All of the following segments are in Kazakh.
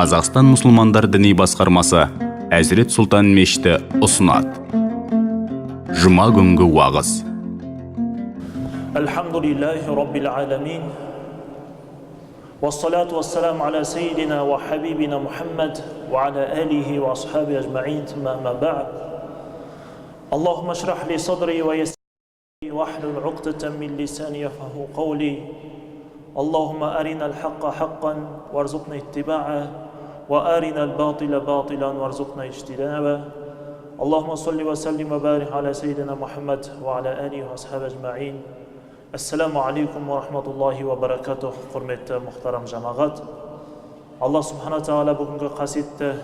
Қазақстан мұсылмандар діни басқармасы, Әзірет Сұлтан мешіті ұсынады. Жұма күнгі уағыз. الحمد لله رب العالمين، والصلاة والسلام على سيدنا وحبيبنا محمد وعلى آله وأصحابه أجمعين، ثم أما بعد. اللهم اشرح لي صدري ويسر لي واحلل عقدة من لساني يفقهوا قولي. اللهم أرنا الحق حقا وارزقنا اتباعه، وأرنا الباطل باطلا وارزقنا اجتنابه. اللهم صل وسلم وبارك على سيدنا محمد وعلى آله وأصحابه أجمعين. السلام عليكم ورحمة الله وبركاته. Құрметті мұхтарам жамағат, Алла субхана тағала бүгінгі қасиетті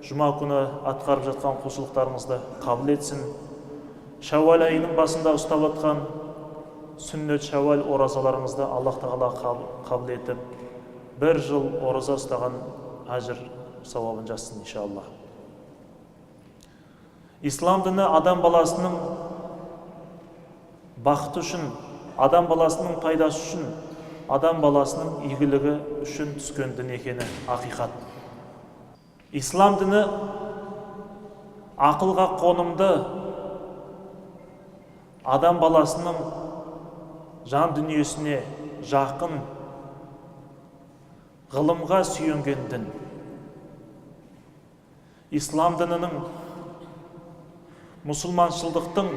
жұма күні атқарып жатқан құлшылықтарымызды қабыл етсін. Шәуәл айының басында ұстап жатқан сүннет шәуәл оразаларымызды Аллах тағала қабыл етіп, бір жыл ораза ұстаған әжір сауабын жазсын, иншалла. Ислам діні адам баласының бақыты үшін, адам баласының пайдасы үшін, адам баласының игілігі үшін түскен дін екені ақиқат. Ислам діні ақылға қонымды, адам баласының жан дүниесіне жақын, ғылымға сүйенген дін. Ислам дінінің, мұсылманшылдықтың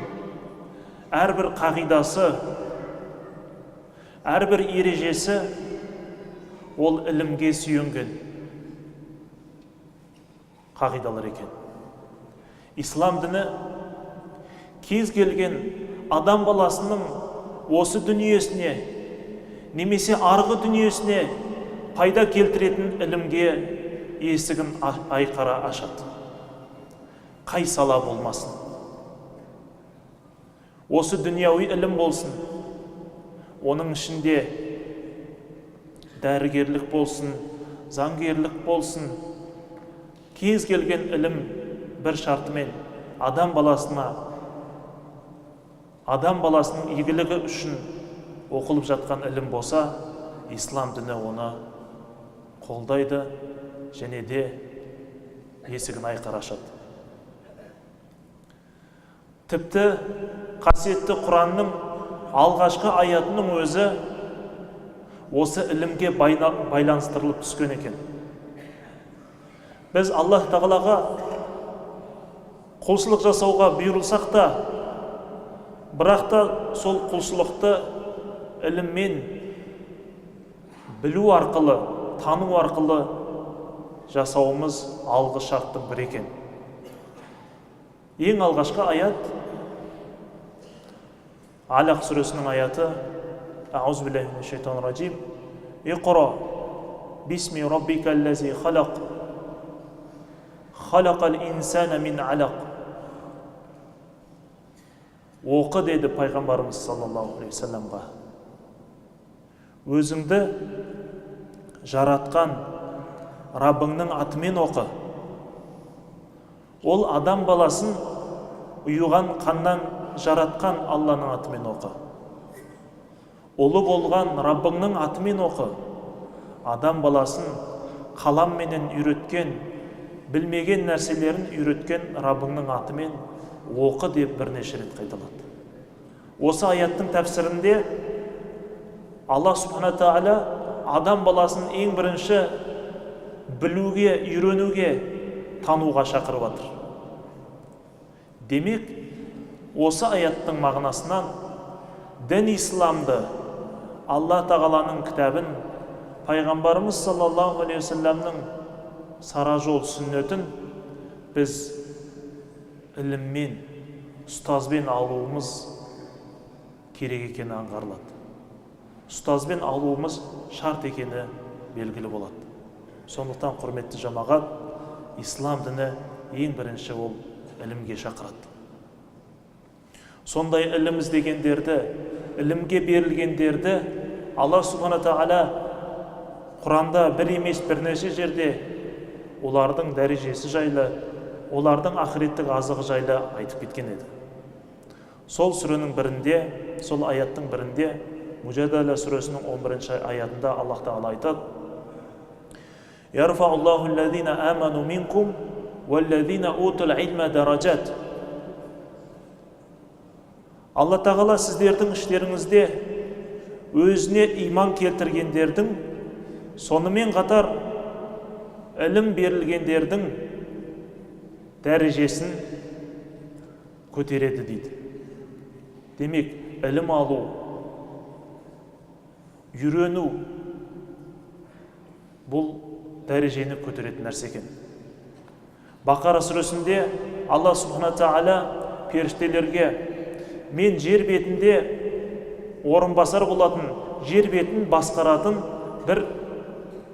әрбір қағидасы, әрбір ережесі ол ілімге сүйенген қағидалар екен. Ислам діні кез келген адам баласының осы дүниесіне немесе арғы дүниесіне пайда келтіретін ілімге есігін айқара ашады. Қай сала болмасын, осы дүнияуи ілім болсын, оның ішінде дәрігерлік болсын, заңгерлік болсын, кез келген ілім бір шартымен: адам баласына, адам баласының игілігі үшін оқылып жатқан ілім болса, ислам діні оны қолдайды және де есігін айқара ашады. Тіпті қасиетті Құранның алғашқы аятының өзі осы ілімге байланыстырылып түскен екен. Біз Аллах тағалаға құлшылық жасауға бұйырылсақ та, бірақ та сол құлшылықты іліммен білу арқылы, тану арқылы жасауымыз алғы шарттың бірі екен. Ең алғашқы аят Алақ сүресінің аяты. Аузу биллахи минаш шайтанир раджим. Иқра бисми раббикаллази халақ, халақал инсана мин алақ. Оқы, деді пайғамбарымыз саллаллаху алейхи уассаламға, өзіңді жаратқан Раббыңның атымен оқы. Ол адам баласын ұйыған қаннан жаратқан Алланың атымен оқы. Ұлы болған Раббыңның атымен оқы. Адам баласын қаламменен үйреткен, білмеген нәрселерін үйреткен Раббыңның атымен оқы, деп бірнеше рет қайталады. Осы аяттың тәпсірінде Алла субхана тағала адам баласын ең бірінші білуге, үйренуге, тануға шақырып жатыр. Демек, осы аяттың мағынасынан дін исламды, Алла тағаланың кітабын, пайғамбарымыз саллаллаху алейхи уассаламның сара жол сүннетін біз іліммен, ұстазбен алуымыз керек екені аңғарылады. Ұстазбен алуымыз шарт екені белгілі болады. Сондықтан, құрметті жамағат, ислам діні ең бірінші ол ілімге шақырады. Сондай ілім іздегендерді, ілімге берілгендерді Алла субхана тағала Құранда бір емес, бірнеше жерде олардың дәрежесі жайлы, олардың ақыреттік азығы жайлы айтып кеткен еді. Сол сүренің бірінде, сол аяттың бірінде, Мужадала сүресінің 11 аятында Аллах тағала айтады: Ярфауллаху аллазина аману минкум уаллазина утул илма даражат. Алла Тағала сіздердің іштеріңізде өзіне иман келтіргендердің, сонымен қатар ілім берілгендердің дәрежесін көтереді дейді. Демек, ілім алу, үйрену бұл дәрежені көтеретін нәрсе екен. Бақара сүресінде Алла Субхана Тағала періштелерге: мен жер бетінде орынбасар болатын, жер бетін басқаратын бір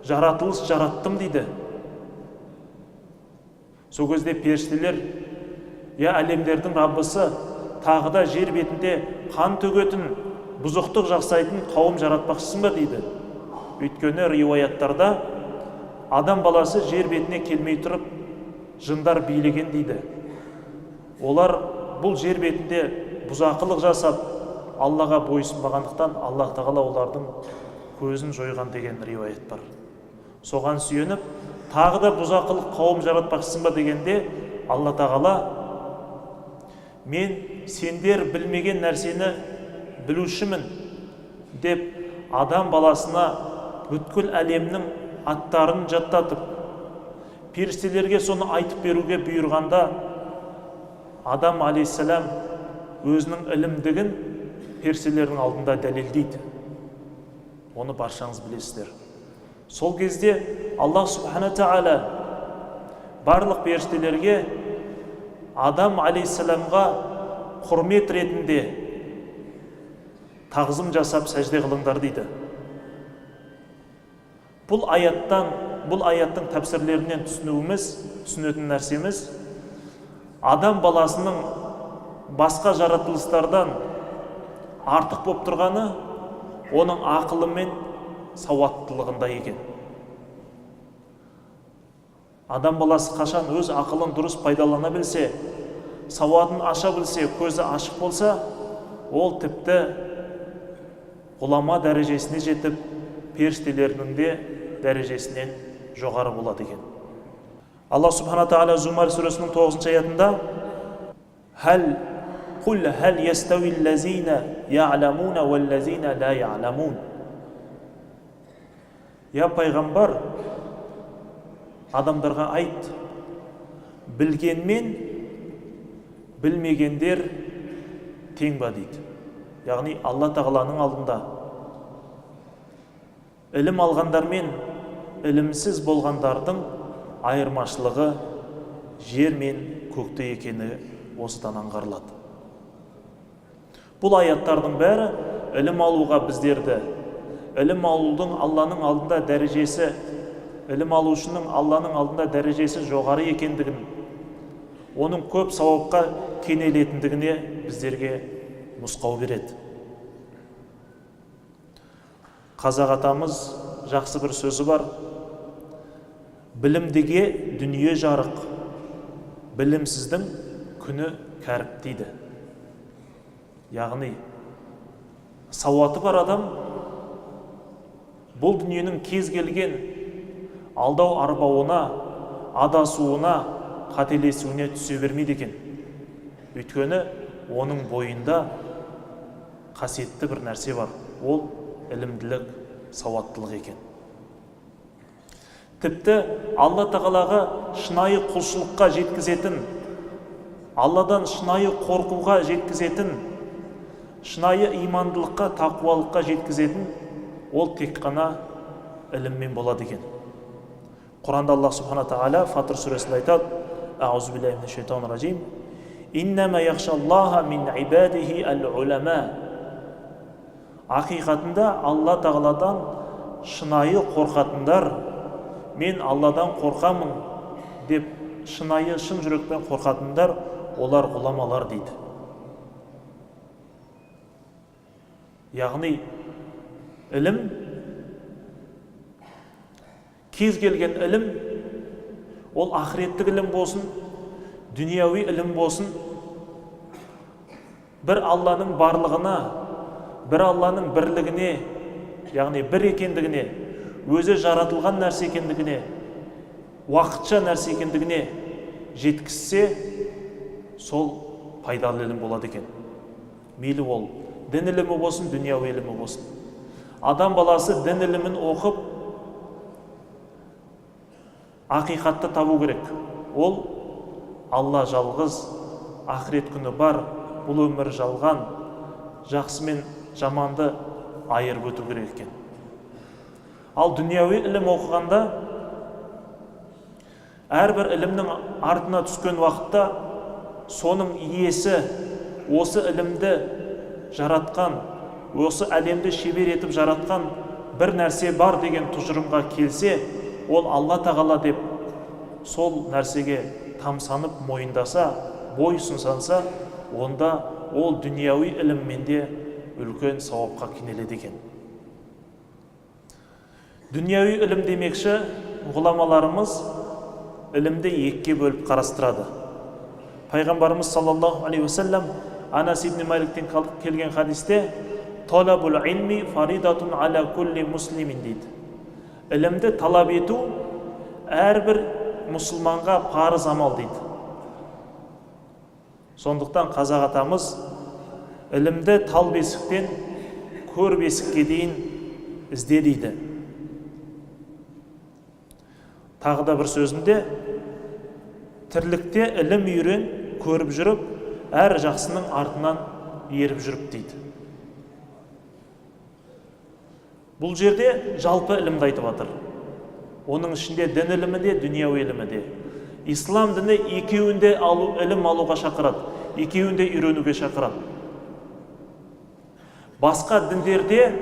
жаратылыс жараттым дейді. Сол кезде періштелер: я әлемдердің Раббысы, тағы да жер бетінде қан төгетін, бұзықтық жасайтын қауым жаратпақшысың ба дейді. Өйткені риуаяттарда адам баласы жер бетіне келмей тұрып жындар билеген дейді. Олар бұл жер бетінде бұзақылық жасап, Аллаға бойсынбағандықтан Аллах Тағала олардың көзін жойған деген риуаят бар. Соған сүйеніп, тағы да бұзақылық қауым жаратпақшысың ба дегенде, Алла Тағала: мен сендер білмеген нәрсені білушімін деп адам баласына бүткіл әлемнің аттарын жаттатып, періштелерге соны айтып беруге бұйырғанда, Адам алейхиссалам өзінің ілімдігін періштелердің алдында дәлелдейді. Оны баршаңыз білесіздер. Сол кезде Аллах Субхана Тағала барлық періштелерге Адам алейхиссаламға құрмет ретінде тағзым жасап сәжде қылыңдар дейді. Бұл аяттан, бұл аяттың тәпсірлерінен түсінуіміз, түсінетін нәрсеміз, адам баласының басқа жаратылыстардан артық болып тұрғаны оның ақылы мен сауаттылығында екен. Адам баласы қашан өз ақылын дұрыс пайдалана білсе, сауатын аша білсе, көзі ашық болса, ол тіпті ғұлама дәрежесіне жетіп, періштелердің де дәрежесінен жоғары болады екен. Алла Субхана Тағала Зумар сүресінің 9 аятында: «Хәл құл хәл ястауи ллазина я'ламуна уаллазина ла я'ламун». Я пайғамбар, адамдарға айт, білгенмен білмегендер тең ба дейді. Яғни Алла Тағаланың алдында ілім алғандар мен ілімсіз болғандардың айырмашылығы жер мен көкте екені осыдан аңғарылады. Бұл аяттардың бәрі ілім алуға біздерді, ілім алудың Алланың алдында дәрежесі, ілім алушының Алланың алдында дәрежесі жоғары екендігін, оның көп сауапқа кенелетіндігіне біздерге нұсқау береді. Қазақ атамыз жақсы бір сөзі бар: білімдіге дүние жарық, білімсіздің күні кәріп дейді. Яғни сауаты бар адам бұл дүниенің кез келген алдау арбауына, адасуына, қателесуіне түсе бермейді екен. Өйткені оның бойында қасиетті бір нәрсе бар, ол ілімділік, сауаттылық екен. Тіпті Алла Тағалаға шынайы құлшылыққа жеткізетін, Алладан шынайы қорқуға жеткізетін, шынайы имандылыққа, тақуалыққа жеткізетін ол тек қана іліммен болады екен. Құранда Аллах Субхана Тағала Фатыр сүресінде айтады: Аузу биллахи минаш шайтанир ражим. Иннама яхшаллаха мин ибадихи әл-улама. Ақиқатында Алла Тағаладан шынайы қорқатындар, мен Алладан қорқамын деп шынайы шын жүрекпен қорқатындар, олар ғұламалар дейді. Яғни ілім, кез келген ілім, ол ақыреттік ілім болсын, дүнияуи ілім болсын, бір Алланың барлығына, бір Алланың бірлігіне, яғни бір екендігіне, өзі жаратылған нәрсе екендігіне, уақытша нәрсе екендігіне жеткізсе, сол пайдалы ілім болады екен. Мейлі ол дін ілімі болсын, дүнияуи ілімі болсын. Адам баласы дін ілімін оқып, ақиқатты табу керек. Ол Алла жалғыз, ақырет күні бар, бұл өмір жалған, жақсы мен жаманды айырып өту керек екен. Ал дүнияуи ілім оқығанда, әрбір ілімнің артына түскен уақытта соның иесі осы ілімді жаратқан, осы әлемді шебер етіп жаратқан бір нәрсе бар деген тұжырымға келсе, ол Алла Тағала деп сол нәрсеге тамсанып мойындаса, бой ұсынса, онда ол дүнияуи іліммен де үлкен сауапқа кенеледі екен. Дүнияуи ілім демекші, ғұламаларымыз ілімді екіге бөліп қарастырады. Пайғамбарымыз саллаллаху алейхи уассалам Анас ибн Маликтен келген хадисте «Талабул илми фаридатун аля кулли муслимин» дейді. Ілімді талап ету әрбір мұсылманға парыз амал дейді. Сондықтан қазақ атамыз ілімді тал бесіктен көр бесікке дейін ізде дейді. Тағы да бір сөзінде тірлікте ілім үйрен, көріп жүріп, әр жақсының артынан еріп жүріп дейді. Бұл жерде жалпы ілімді айтып жатыр. Оның ішінде дін ілімі де, дүнияуи ілімі де. Ислам діні екеуінде ілім алуға шақырады, екеуінде үйренуге шақырады. Басқа діндерде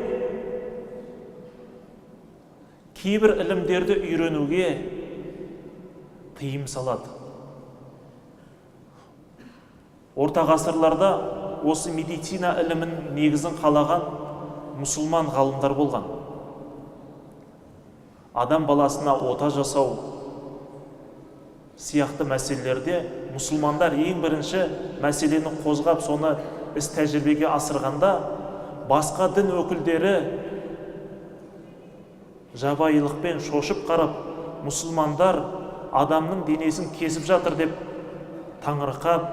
кейбір ілімдерді үйренуге тыйым салады. Орта ғасырларда осы медицина ілімінің негізін қалаған мұсылман ғалымдар болған. Адам баласына ота жасау сияқты мәселелерде мұсылмандар ең бірінші мәселені қозғап, соны іс тәжірибеге асырғанда, басқа дін өкілдері жабайылықпен шошып қарап, мұсылмандар адамның денесін кесіп жатыр деп таңырқап,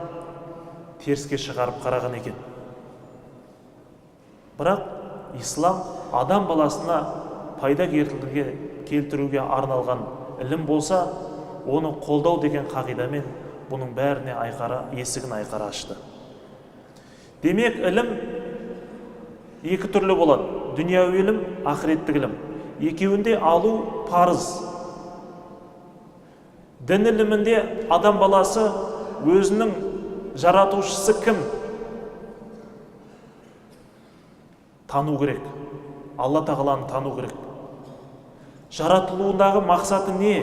теріске шығарып қараған екен. Бірақ ислам адам баласына пайда келтіруге арналған ілім болса, оны қолдау деген қағидамен бұның бәріне есігін айқара ашты. Демек, ілім екі түрлі болады. Дүнияуи ілім, ақыреттік ілім. Екеуінде алу парыз. Дін ілімінде адам баласы өзінің жаратушысы кім? Тану керек. Алла Тағаланы тану керек. Жаратылуындағы мақсаты не?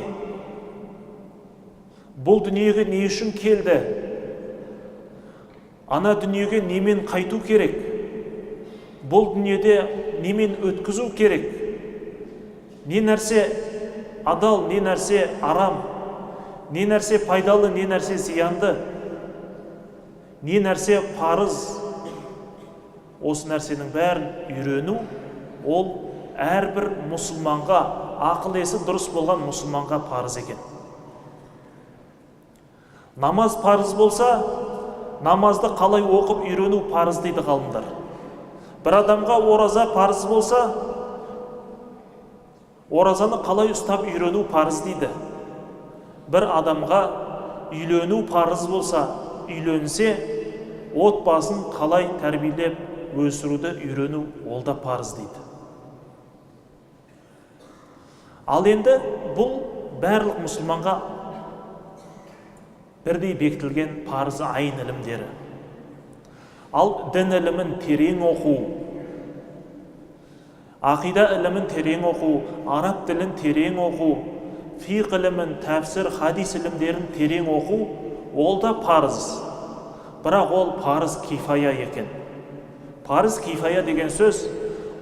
Бұл дүниеге не үшін келді? Ана дүниеге немен қайту керек? Бұл дүниеде немен өткізу керек? Не нәрсе адал, не нәрсе арам? Не нәрсе пайдалы, не нәрсе зиянды? Не нәрсе парыз? Осы нәрсенің бәрін үйрену, ол әрбір мұсылманға, ақыл есі дұрыс болған мұсылманға парыз екен. Намаз парыз болса, намазды қалай оқып үйрену парыз дейді ғалымдар. Бір адамға ораза парыз болса, оразаны қалай ұстап үйрену парыз дейді. Бір адамға үйлену парыз болса, үйленсе, отбасын қалай тәрбиелеп өсіруді үйрену ол да парыз дейді. Ал енді бұл барлық мұсылманға бірдей бекітілген парыз айын ілімдері. Ал дін ілімін терең оқу, ақида ілімін терең оқу, араб тілін терең оқу, фиқ ілімін, тәпсір, хадис ілімдерін терең оқу, ол да парыз. Бірақ ол парыз кифая екен. Парыз кифая деген сөз,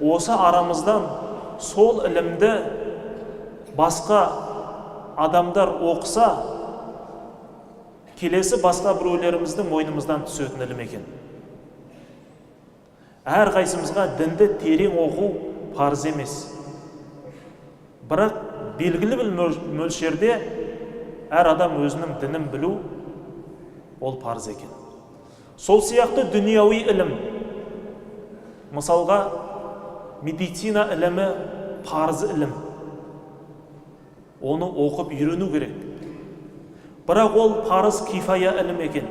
осы арамыздан сол ілімді басқа адамдар оқыса, келесі басқа біреулеріміздің мойнымыздан түсетін ілім екен. Әрқайсымызға дінді терең оқу парыз емес. Бірақ белгілі бір мөлшерде Әр адам өзінің дінін білу ол парыз екен. Сол сияқты дүнияуи ілім, мысалға медицина ілімі парыз ілім, оны оқып үйрену керек. Бірақ ол парыз кифая ілім екен.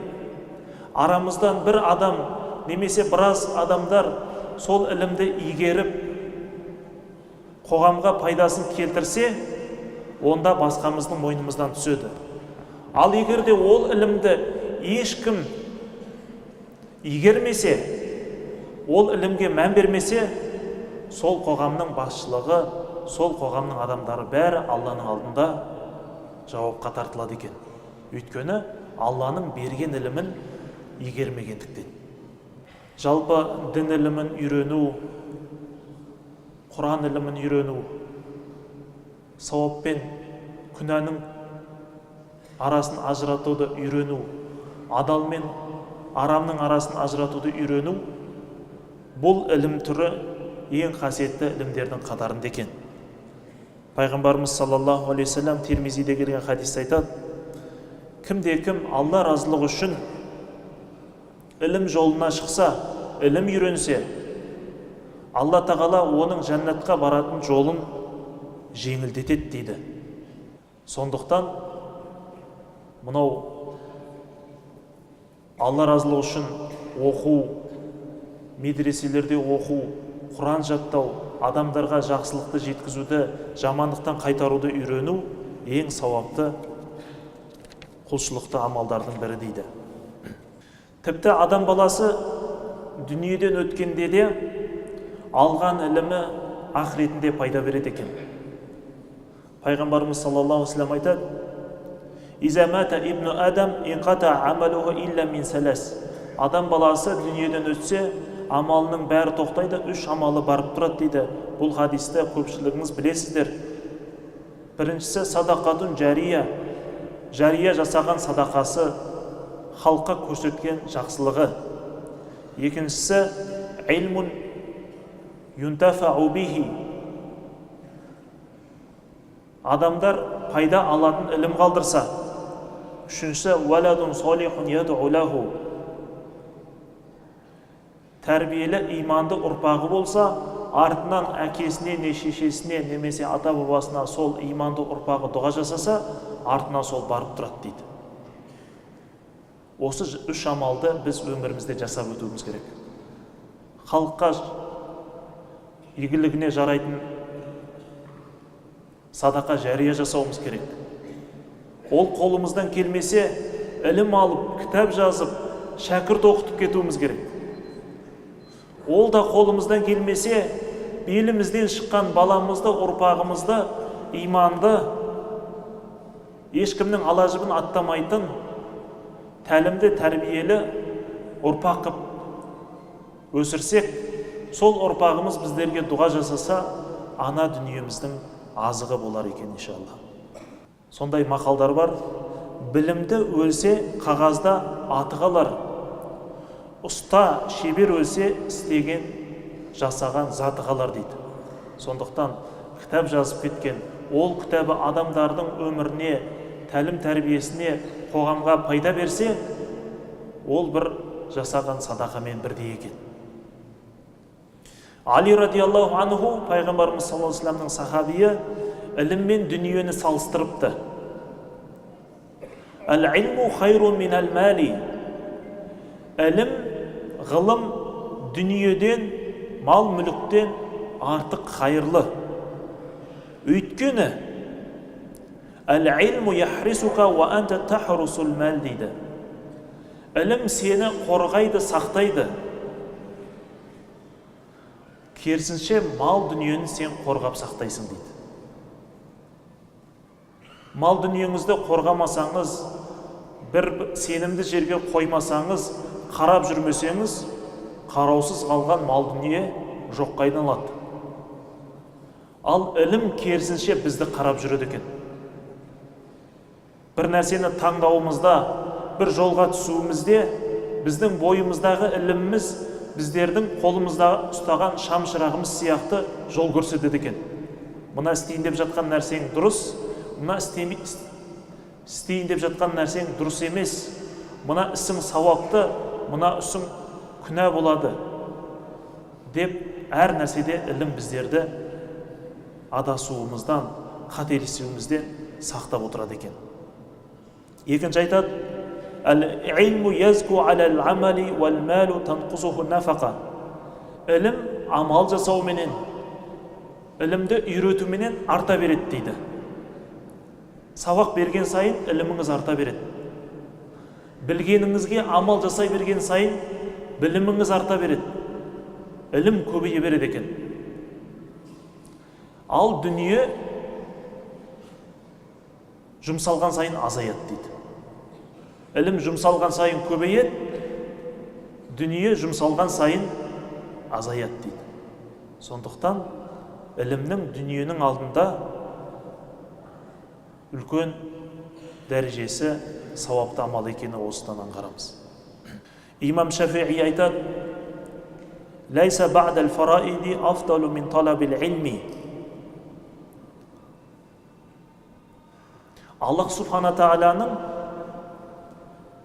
Арамыздан бір адам немесе біраз адамдар сол ілімді игеріп қоғамға пайдасын келтірсе, онда басқамыздың мойнымыздан түседі. Ал егер де ол ілімді ешкім игермесе, ол ілімге мән бермесе, сол қоғамның басшылығы, сол қоғамның адамдары бәрі Алланың алдында жауапқа тартылады екен. Өйткені Алланың берген ілімін игермегендіктен. Жалпы дін ілімін үйрену, Құран ілімін үйрену, сауап пен күнәнің арасын ажыратуды үйрену, адал мен арамның арасын ажыратуды үйрену, бұл ілім түрі ең қасиетті ілімдердің қатарында екен. Пайғамбарымыз саллаллаху алейхи уассалам Тирмизиде келген хадисте айтады: кімде кім Алла разылығы үшін ілім жолына шықса, ілім үйренсе, Алла тағала оның жәннатқа баратын жолын жеңілдетеді дейді. Сондықтан мынау Алла разылығы үшін оқу, медреселерде оқу, Құран жаттау, адамдарға жақсылықты жеткізуді, жамандықтан қайтаруды үйрену ең сауапты құлшылықты амалдардың бірі дейді. Тіпті адам баласы дүниеден өткенде де алған ілімі ақыретінде пайда береді екен. Пайғамбарымыз саллаллаху алейхи уассалам айтады: «Иза мата ибну адам инқата амалуху илля мин салас». Адам баласы дүниеден өтсе, амалының бәрі тоқтайды, үш амалы барып тұрады дейді. Бұл хадисті көпшілігіңіз білесіздер. Біріншісі садақатун жария, жария жасаған садақасы, халыққа көрсеткен жақсылығы. Екіншісі илмун юнтафау бихи, адамдар пайда алатын ілім қалдырса. Үшіншісі уаладун солихун ядъу лаху, тәрбиелі иманды ұрпағы болса, артынан әкесіне, не шешесіне, немесе ата бабасына сол иманды ұрпағы дұға жасаса, артынан сол барып тұрады дейді. Осы үш амалды біз өмірімізде жасап өтуіміз керек. Халыққа игілігіне жарайтын садақа жария жасауымыз керек. Ол қолымыздан келмесе, ілім алып, кітап жазып, шәкірт оқытып кетуіміз керек. Ол да қолымыздан келмесе, белімізден шыққан баламызды, ұрпағымызды иманды, ешкімнің ала жібін аттамайтын тәлімді, тәрбиелі ұрпақ қып өсірсек, сол ұрпағымыз біздерге дұға жасаса, ана дүниеміздің азығы болар екен иншалла. Сондай мақалдар бар: білімді өлсе қағазда аты қалар, ұста шебер өлсе істеген жасаған заты қалар дейді. Сондықтан кітап жазып кеткен, ол кітабы адамдардың өміріне, тәлім тәрбиесіне, қоғамға пайда берсе, ол бір жасаған садақамен бірдей екен. Али радиаллаху анху, пайғамбарымыз саллаллаху алейхи вассаламның сахабиі, ілім мен дүниені салыстырыпты. Әл-илму хайрун минәл мәли. Ілім, ғылым дүниеден, мал мүліктен артық хайырлы. Өйткені әл-илму яхрисука уа анта тахрусул мәл дейді. Ілім сені қорғайды, сақтайды. Керісінше, мал дүниені сен қорғап сақтайсың дейді. Мал дүниеңізді қорғамасаңыз, бір сенімді жерге қоймасаңыз, қарап жүрмесеңіз, қараусыз қалған мал дүние жоққа айналады. Ал ілім керісінше бізді қарап жүреді екен. Бір нәрсені таңдауымызда, бір жолға түсуімізде біздің бойымыздағы іліміміз біздердің қолымызда ұстаған шам шырағымыз сияқты жол көрсетеді екен. Мына істейін деп жатқан нәрсең дұрыс, мына Істейін деп жатқан нәрсең дұрыс емес, мына ісің сауапты, мына ісің күнә болады деп әр нәрседе ілім біздерді адасуымыздан, қателесуімізден сақтап отырады екен. Екінші айтады, әл-илму язку аля-л-амали вал-малу танқусуху нафақа. Ілім амал жасауменен, ілімді үйретуменен арта береді дейді. Сабақ берген сайын іліміңіз арта береді. Білгеніңізге амал жасай берген сайын біліміңіз арта береді. Ілім көбейе береді екен. Ал дүние жұмсалған сайын азаяды дейді. Ілім жұмсалған сайын көбейеді, дүние жұмсалған сайын азаяды дейді. Сондықтан ілімнің дүниенің алдында үлкен дәрежесі, сауапты амал екені осыдан аңғарамыз. Имам Шафиғи айтады, «Ләйса ба'дал фараиди афдалу мин талабил илми». Аллах субхана тағаланың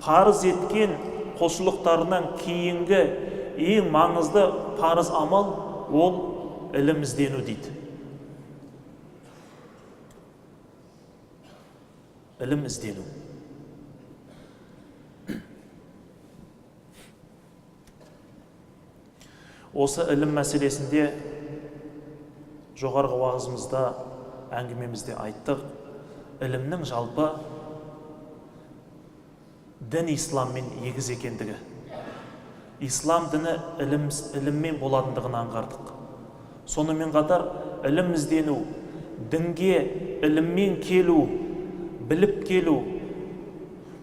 парыз еткен құлшылықтарынан кейінгі ең маңызды парыз амал ол ілім іздену дейді. Ілім іздену. Осы ілім мәселесінде жоғарғы уағызымызда, әңгімемізде айттық. Ілімнің жалпы дін исламмен егіз екендігі, ислам діні іліммен болатындығын аңғардық. Сонымен қатар ілім іздену, дінге іліммен келу, біліп келу,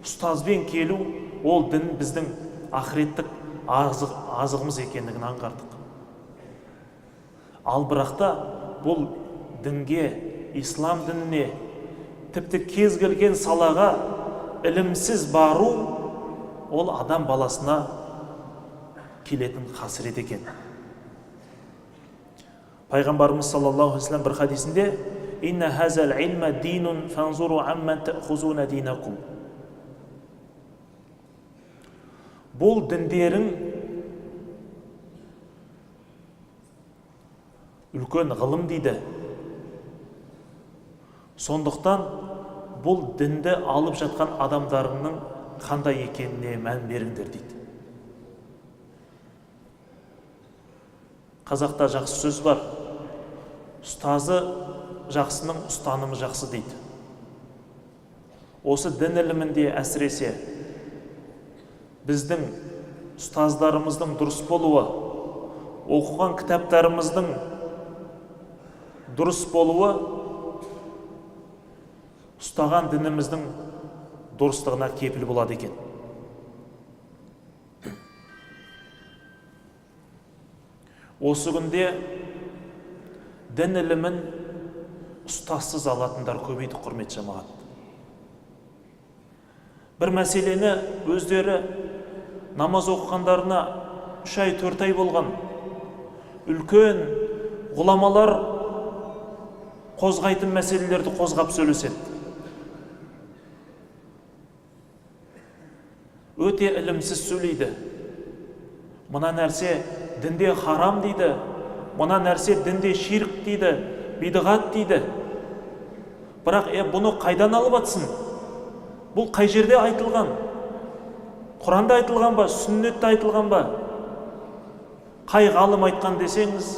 ұстазбен келу, ол дін біздің ақыреттік азығымыз екендігін аңғардық. Ал бірақ та бұл дінге, ислам дініне, тіпті кез келген салаға ілімсіз бару, ол адам баласына келетін қасірет екен. Пайғамбарымыз саллаллаху алейхи вассалам бір хадисінде, «Инна хазал илма динун фанзуру амман таъхузуна динакум». Бұл діндерің үлкен ғылым дейді. Сондықтан бұл дінді алып жатқан адамдарыңның қандай екеніне мән беріңдер дейді. Қазақта жақсы сөз бар. Ұстазы жақсының ұстанымы жақсы дейді. Осы дін ілімінде әсіресе біздің ұстаздарымыздың дұрыс болуы, оқыған кітаптарымыздың дұрыс болуы ұстаған дініміздің дұрыстығына кепіл болады екен. Осы күнде дін ілімін ұстазсыз алатындар көбейді, құрметті жамағат. Бір мәселені өздері намаз оқығандарына 3 ай, 4 ай болған үлкен ғұламалар қозғайтын мәселелерді қозғап сөйлеседі. Өте ілімсіз сөйлейді. Мына нәрсе дінде харам дейді, мына нәрсе дінде ширк дейді, бидғат дейді. Бірақ бұны қайдан алып атсын? Бұл қай жерде айтылған? Құранда айтылған ба, сүннетте айтылған ба? Қай ғалым айтқан десеңіз,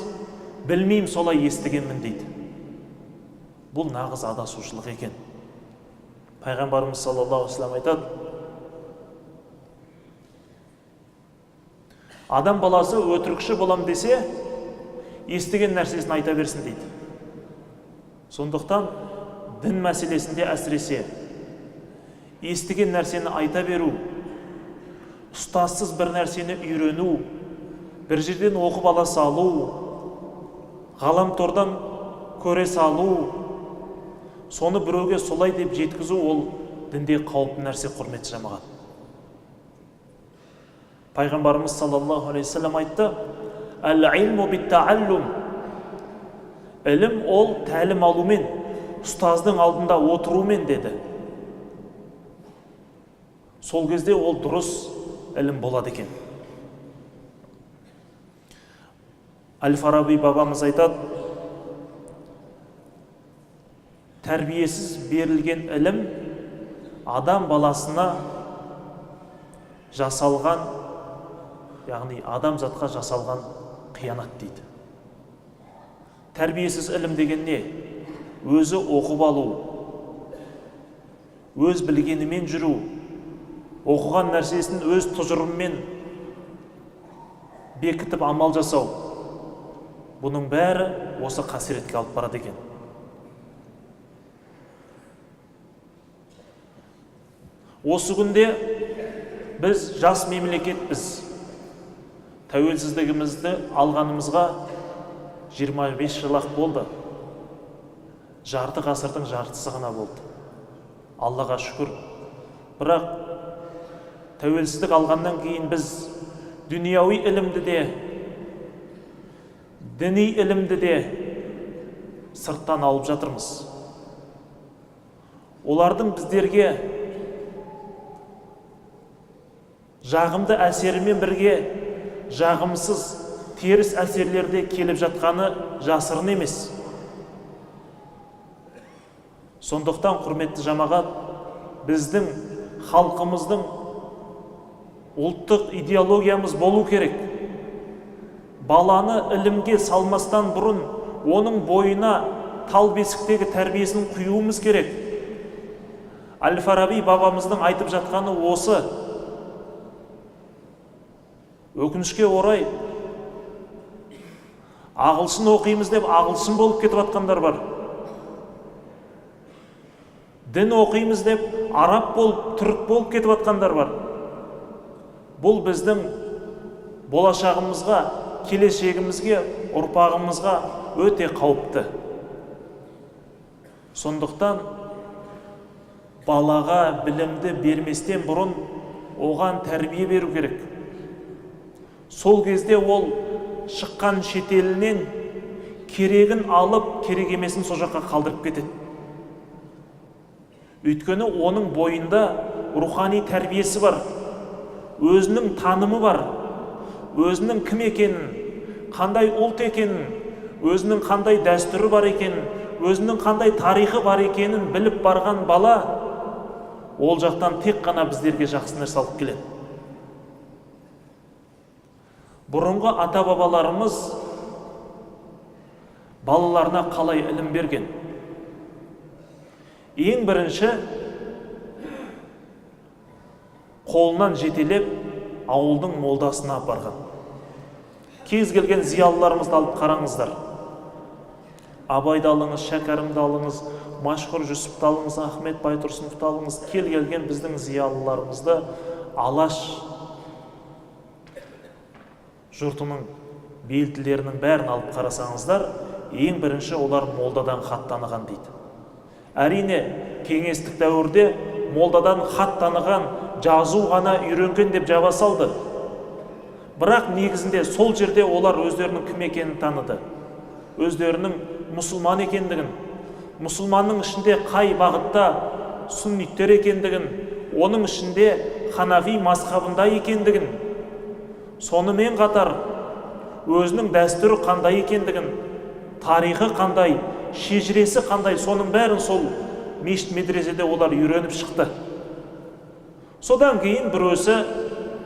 білмеймін, солай естігенмін дейді. Бұл нағыз адасушылық екен. Пайғамбарымыз саллаллаху алейхи вассалам айтады, адам баласы өтірікші болам десе, естіген нәрсесін айта берсін дейді. Сондықтан дін мәселесінде әсіресе естіген нәрсені айта беру, ұстазсыз бір нәрсені үйрену, бір жерден оқып ала салу, ғаламтордан көре салу, соны біреуге солай деп жеткізу, ол дінде қауіпті нәрсе, құрметті жамағат. Пайғамбарымыз саллаллаху алейхи вассалам айтты, «Әл-илму бит-тааллум». Ілім ол тәлім алумен, ұстаздың алдында отырумен деді. Сол кезде ол дұрыс ілім болады екен. Әл-Фараби бабамыз айтады, тәрбиесіз берілген ілім адам баласына жасалған, яғни адамзатқа жасалған қиянат дейді. Тәрбиесіз ілім деген не? Өзі оқып алу, өз білгенімен жүру, оқыған нәрсесін өз тұжырымымен бекітіп амал жасау. Бұның бәрі осы қасиретке алып барады екен. Осы күнде біз жас мемлекетпіз. Тәуелсіздігімізді алғанымызға 25 жыл-ақ болды. Жарты ғасырдың жартысы ғана болды. Аллаға шүкір. Бірақ тәуелсіздік алғаннан кейін біз дүнияуи ілімді де, діни ілімді де сырттан алып жатырмыз. Олардың біздерге жағымды әсерімен бірге жағымсыз теріс әсерлерде келіп жатқаны жасырын емес. Сондықтан, құрметті жамағат, біздің халқымыздың ұлттық идеологиямыз болу керек. Баланы ілімге салмастан бұрын оның бойына тал бесіктегі тәрбиесін құюымыз керек. Әл-Фараби бабамыздың айтып жатқаны осы. Өкінішке орай, ағылшын оқимыз деп ағылшын болып кетіп жатқандар бар. Дін оқимыз деп араб болып, түрік болып кетіп жатқандар бар. Бұл біздің болашағымызға, келешегімізге, ұрпағымызға өте қауіпті. Сондықтан балаға білімді берместен бұрын оған тәрбие беру керек. Сол кезде ол шыққан шетелінен керегін алып, керек емесін сол жаққа қалдырып кетеді. Өйткені оның бойында рухани тәрбиесі бар, өзінің танымы бар, өзінің кім екенін, қандай ұлт екенін, өзінің қандай дәстүрі бар екенін, өзінің қандай тарихы бар екенін біліп барған бала ол жақтан тек қана біздерге жақсы нәрсе алып келеді. Бұрынғы ата-бабаларымыз балаларына қалай ілім берген? Ең бірінші қолынан жетелеп ауылдың молдасына апарған. Кез келген зиялыларымызды алып қараңыздар. Абайды алыңыз, Шәкәрімді алыңыз, Машһүр Жүсіпті алыңыз, Ахмет Байтұрсыновты алыңыз. Кез келген біздің зиялыларымызды Алаш жұртының белділерінің бәрін алып қарасаңыздар, ең бірінші олар молдадан хат таныған дейді. Әрине, кеңестік дәуірде молдадан хат таныған, жазу ғана үйренген деп жаба салды. Бірақ негізінде сол жерде олар өздерінің кім екенін таныды. Өздерінің мұсылман екендігін, мұсылманның ішінде қай бағытта сунниттер екендігін, оның ішінде ханафи мазхабында екендігін, сонымен қатар өзінің дәстүрі қандай екендігін, тарихы қандай, шежіресі қандай, соның бәрін сол мешіт медреседе олар үйреніп шықты. Содан кейін біреусі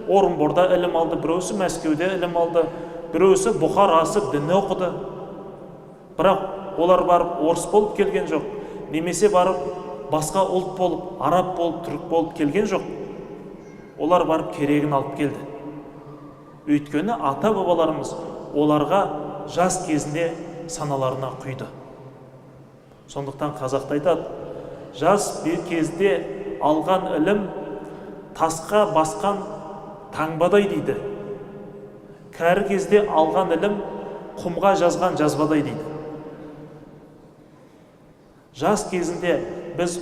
Орынборда ілім алды, біреусі Мәскеуде ілім алды, біреусі Бұхар асып дін оқыды. Бірақ олар барып орыс болып келген жоқ, немесе барып басқа ұлт болып, араб болып, түрік болып келген жоқ. Олар барып керегін алып келді. Өйткені ата-бабаларымыз оларға жас кезінде саналарына құйды. Сондықтан қазақта айтады, жас кезде алған ілім тасқа басқан таңбадай дейді. Кәрі кезде алған ілім құмға жазған жазбадай дейді. Жас кезінде біз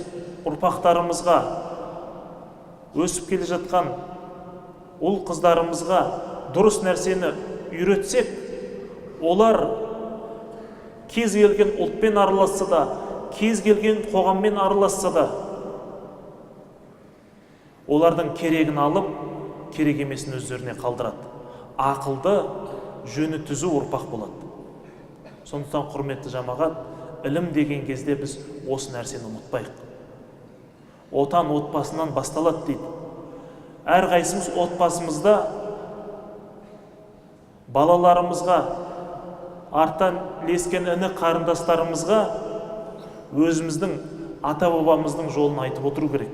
ұрпақтарымызға, өсіп келе жатқан ұл қыздарымызға дұрыс нәрсені үйретсек, олар кез келген ұлтпен араласса да, кез келген қоғаммен араласса да, Олардың керегін алып, керек емесін өздеріне қалдырады. Ақылды, жөні түзу ұрпақ болады. Сондықтан, құрметті жамағат, ілім деген кезде біз осы нәрсені ұмытпайық. Отан отбасынан басталады дейді. Әрқайсымыз отбасымызда балаларымызға, арттан ілескен іні қарындастарымызға өзіміздің ата-бабамыздың жолын айтып отыру керек.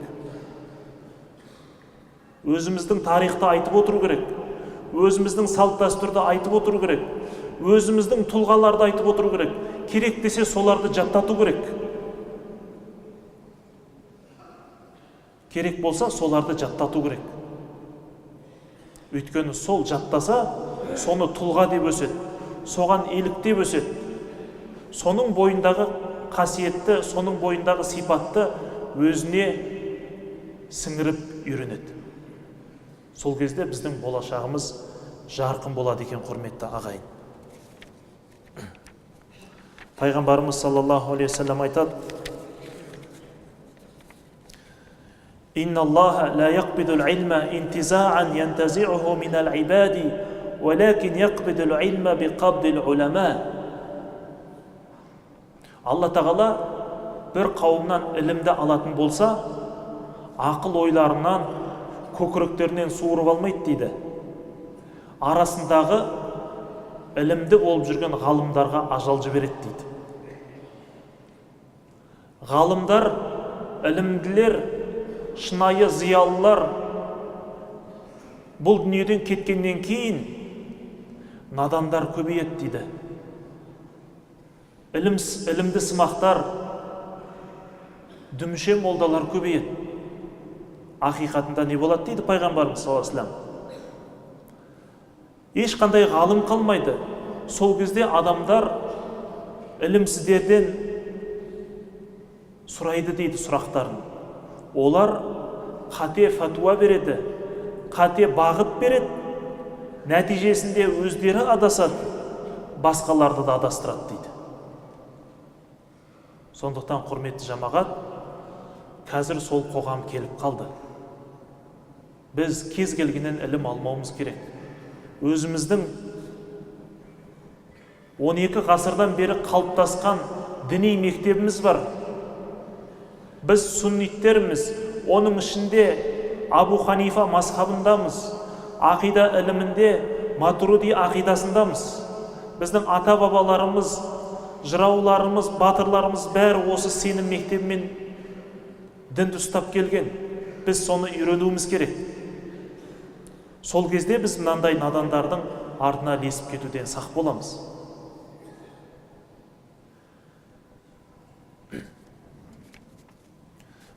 Өзіміздің тарихты айтып отыру керек. Өзіміздің салт-дәстүрді айтып отыру керек. Өзіміздің тұлғаларды айтып отыру керек. Керек десе соларды жаттату керек. Керек болса соларды жаттату керек. Өйткені сол жаттаса, соны тұлға деп өседі, соған еліктеп өседі. Соның бойындағы қасиетті, соның бойындағы сипатты өзіне сіңіріп үйренеді. Сол кезде біздің болашағымыз жарқын болады екен, құрметті ағайын. Пайғамбарымыз саллаллаху алейхи уассалам айтады: «Инна Аллаха ла яқбидул илма интизаан янтазиуху минал ибади, уалакин яқбидул илма биқабдил улама». Алла тағала бір қауымнан ілімді алатын болса, ақыл ойларынан, көкіректерінен суырып алмайды дейді. Арасындағы ілімді болып жүрген ғалымдарға ажал жібереді дейді. Ғалымдар, ілімділер, шынайы зиялылар бұл дүниеден кеткеннен кейін надандар көбейеді дейді. Ілімді сымақтар, дүмше молдалар көбейеді. Ақиқатында не болады дейді пайғамбарымыз саллаллаху алейхи вассалам? Ешқандай ғалым қалмайды. Сол кезде адамдар ілімсіздерден сұрайды дейді сұрақтарын. Олар қате фатуа береді, қате бағыт береді, нәтижесінде өздері адасады, басқаларды да адастырады дейді. Сондықтан, құрметті жамағат, қазір сол қоғам келіп қалды. Біз кез келгеннен ілім алмауымыз керек. Өзіміздің 12 ғасырдан бері қалыптасқан діни мектебіміз бар. Біз сунниттерміз, оның ішінде Абу Ханифа мазхабындамыз, ақида ілімінде Матуруди ақидасындамыз. Біздің ата-бабаларымыз, жырауларымыз, батырларымыз бәрі осы сенім мектебімен дінді ұстап келген. Біз соны үйренуіміз керек. Сол кезде біз мынандай надандардың артына ілесіп кетуден сақ боламыз.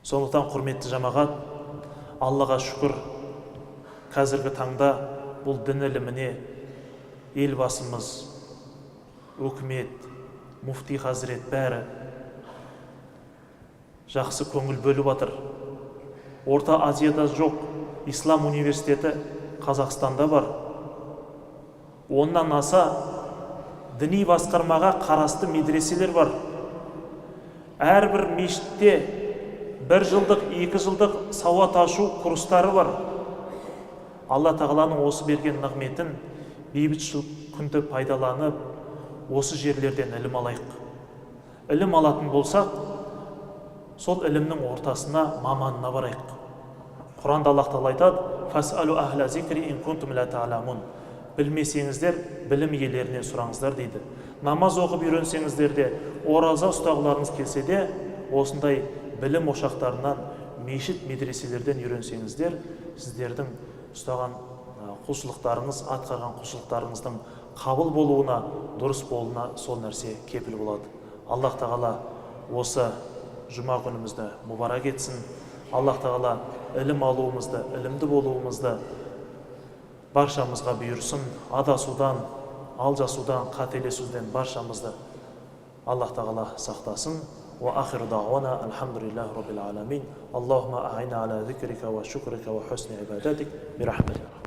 Сондықтан, құрметті жамағат, Аллаға шүкір, қазіргі таңда бұл дін іліміне елбасымыз, өкімет, муфти хазірет бәрі жақсы көңіл бөліп жатыр. Орта Азияда жоқ ислам университеті Қазақстанда бар. Оннан аса діни басқармаға қарасты медреселер бар. Әрбір мешітте 1 жылдық, 2 жылдық сауат ашу курстары бар. Алла тағаланың осы берген нығметін бейбітшілік күнді пайдаланып, осы жерлерден ілім алайық. Ілім алатын болсақ, сол ілімнің ортасына, маманына барайық. Құранда Аллах тағала айтады: «Фасалу ахла зикри ин кунтум ла та'ламун». Білмесеңіздер, білім иелерінен сұраңыздар дейді. Намаз оқып үйренсеңіздер де, ораза ұстағыларыңыз келсе де, осындай білім ошақтарынан, мешіт, медреселерден үйренсеңіздер, сіздердің ұстаған құлшылықтарыңыз, атқарған құлшылықтарыңыздың қабыл болуына, дұрыс болуына сол нәрсе кепіл болады. Аллах тағала осы жұма күнімізді мүбарак етсін. Аллах тағала ілім алуымызды, ілімді болуымызды баршамызға бұйырсын. Адасудан, алжасудан, қателесуден баршамызды Аллах тағала сақтасын. وآخر دعوانا الحمد لله رب العالمين. اللهم أعنا على ذكرك وشكرك وحسن عبادتك برحمتك.